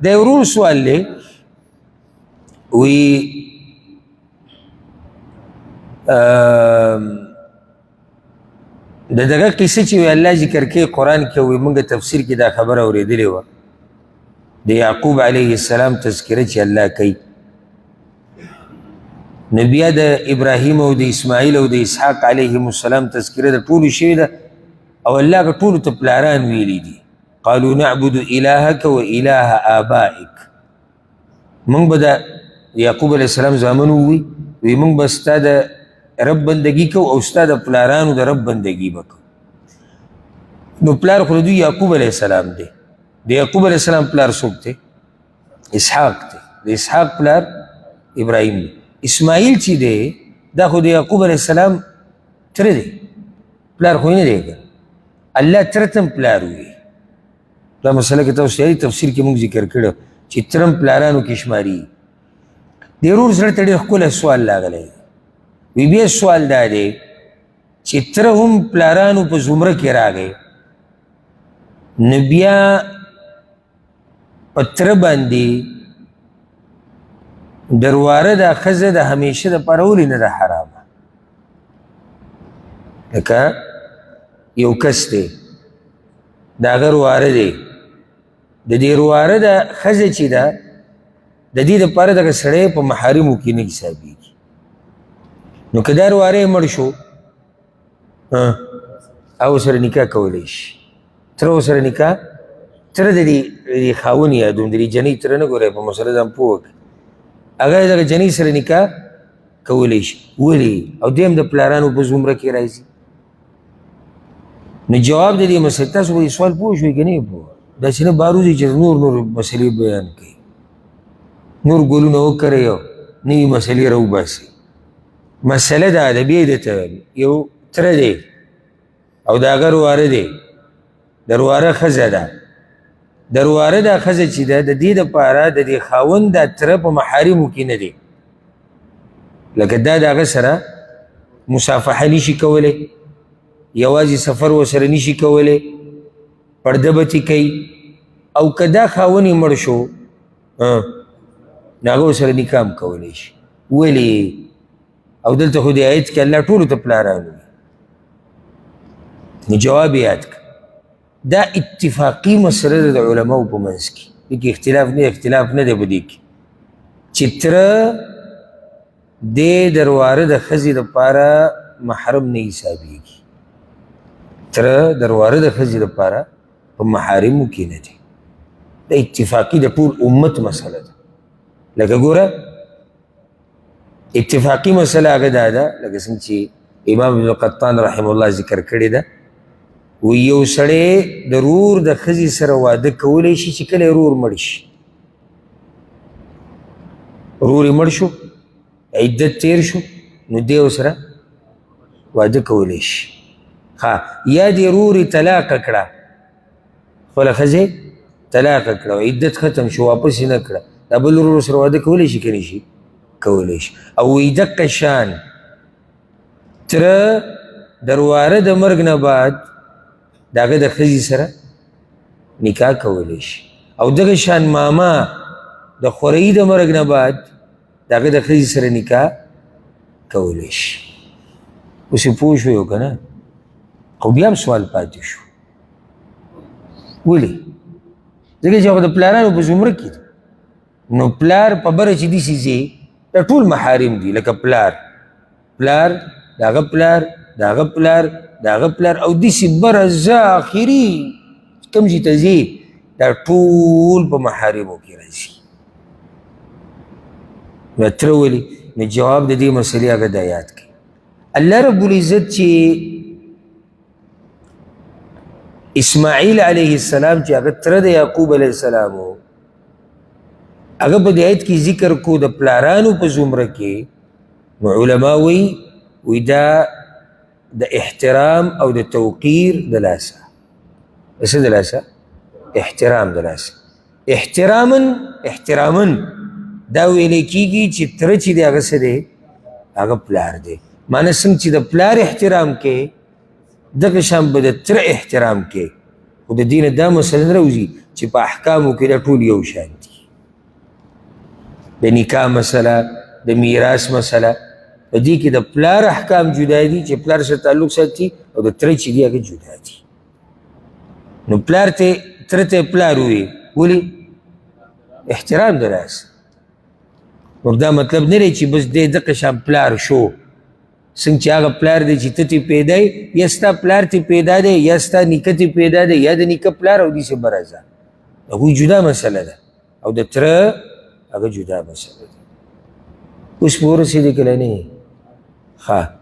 د ورور سوال دی، وی د دغه قصه چې وی الله ذکر کوي قرآن کې، وی موږ تفسیر کې دا خبره اورېدلې وه، د یعقوب علیه السلام تذکره چې الله کوي، نو بیا د ابراهیم او د اسماعیل او د اسحاق علیهم السلام تذکره د ټولو شوې ده، او الله هغه ټولو ته پلاران ویلي دي. قالو نعبد الهک و اله آبائک. موږ به د یعقوب علیه السلام زامن ووي، وی موږ به ستا د رب بندګي کوو او ستا د پلارانو د رب بندګي به کوو. نو پلار خو د دوی یعقوب علیه السلام دی. د یعقوب علیه السلام پلار څوک دی؟ اسحاق دی. د اسحاق پلار ابراهیم دی. اسماعیل چې دی دا خو د یعقوب علیه السلام تره دی، پلار خو یې نه دی. الله تره ته هم پلار وي. دا مسله کې تاسو یې تفسیر کې موږ ذکر کړو چې ترم پلارانو کې شماري. د ورور زړه ته ډېر ښکلی سوال راغلی دی. وی بیا سوال دا دی چې تره هم پلارانو په زمره کې راغی، نو بیا په تره باندې درواره دا ښځه د همیشه دپاره ولې نه ده حرامه؟ لکه یو کس دی، د هغه رواره دی، د دې رواره د ښځه چې ده د دې دپاره دغه سړی په محارمو کې نه حسابېږي. نو که دا رواره یې مړ شو، هغه سره نکاح کولی شي، تره ورسره نکاح، تره د دې خاوند یادوم، د دې جنۍ تره نه ګورئ، په مسله ځان پوه کړئ. هغه دغه جنۍ سره نکاح کولی شي. ولې؟ او دی هم د پلارانو په زمره کې راځي. نو جواب د دې مسلې تاسو به یې سوال پوه شوئ که نه یې پوه؟ داسې نه بار وځي چې نور نور مسلې بیان کړي، نور ګلونه وکرئ او نوې مسلې راوباسي. مسله دا ده، بیا یې درته وایم، یو تره دی او د هغه رواره دی، د رواره ښځه ده. د رواره دا ښځه چې ده د دې دپاره د دې خاوند دا تره په محارمو کې نه دی، لکه دا د هغه سره مصافحه نشي کولی، یوازې سفر ورسره نشي کولی، پرده به ترې کوي. او که دا خاوند یې مړ شو، نو هغه ورسره نکاح هم کولی شي. ولې؟ او دلته خو دې آیت کې الله ټولو ته پلاران وي. نو جواب یې یاد کړه، دا اتفاقي مسله ده د علماو په منځ کې، دې کې اختلاف نه، اختلاف نه دی په دې کې چې تره دې د رواره د ښځې دپاره محرم نه حسابېږي، تره د رواره د ښځې دپاره په محارمو کې نه دی. دا اتفاقي د ټول امت مسله ده. لکه ګوره اتفاقي مسله هغه دا ده، لکه څنګه چې امام ابن قطان رحمه الله ذکر کړې ده، وایي یو سړی د رور د ښځې سره واده کولی شي چې کله یې رور مړ شي، رور یې مړ شو، عدت تیر شو، نو دی ورسره واده کولی شي. ښه، یا دې رور یې طلاقه کړه، خپله ښځه یې طلاقه کړه، عدت ختم شو، واپس یې نه کړه، دا بل ورور سره واده کولی شي که نه شي؟ کولی شي. او وایي دقه شان تره د رواره د مرګ نه بعد د هغه د ښځې سره نکاح کولی شي، او دغه شان ماما د خورۍ د مرګ نه بعد د هغه د ښځې سره نکاح کولی شي. اوس یې پوه شوی که نه؟ خو بیا هم سوال پاتې شو، ولې؟ ځکه چې هغه د پلارانو په زمره کې دی. نو پلار په بره چې داسې ځي دا ټول محارم دي، لکه پلار، پلار، د هغه پلار، د هغه پلار، د هغه پلار، او داسې بره ځه اخري کوم ځای ته ځي دا ټول په محارمو کې راځي. نو تره ولې؟ نو جواب د دې مسلې هغه دا یاد کړي، الله رب العزت چې اسماعیل علیه السلام چې هغه تره د یعقوب علیه السلام و، هغه په دې آیت کې ذکر کو د پلارانو په زمره کې، نو علما وایي وایي دا د احترام او د توقیر د لاسه، د څه د لاسه؟ احترام د لاسه. احتراما، احتراما دا ویل کېږي چې تره چې دی هغه څه دی؟ هغه پلار دی. معنی څنګه چې د پلار احترام کې دغه شان به د تره احترام کې، خو د دې نه دا مسله نه راوځي چې په احکامو کې دا ټول یو شان دي. د نکاح مسله، د میراث مسله، په دې کې د پلار احکام جدا دي چې پلار سره تعلق ساتي، او د تره چې دي هغه جدا دي. نو پلار ته تره ته پلار ووایي، ولې؟ احترام د لاسه. نو دا مطلب نه دی چې بس دی دقه شان پلار شو، څنګه چې هغه پلار دی چې ته ترې پیدا یې، یا ستا پلار ترې پیدا دی، یا ستا نیکه ترې پیدا دی، یا د نیکه پلار او داسې به راځه. هغوی جدا مسله ده، او د تره هغه جدا مسله ده. اوس په ورسېدې که لا نه؟ ښه.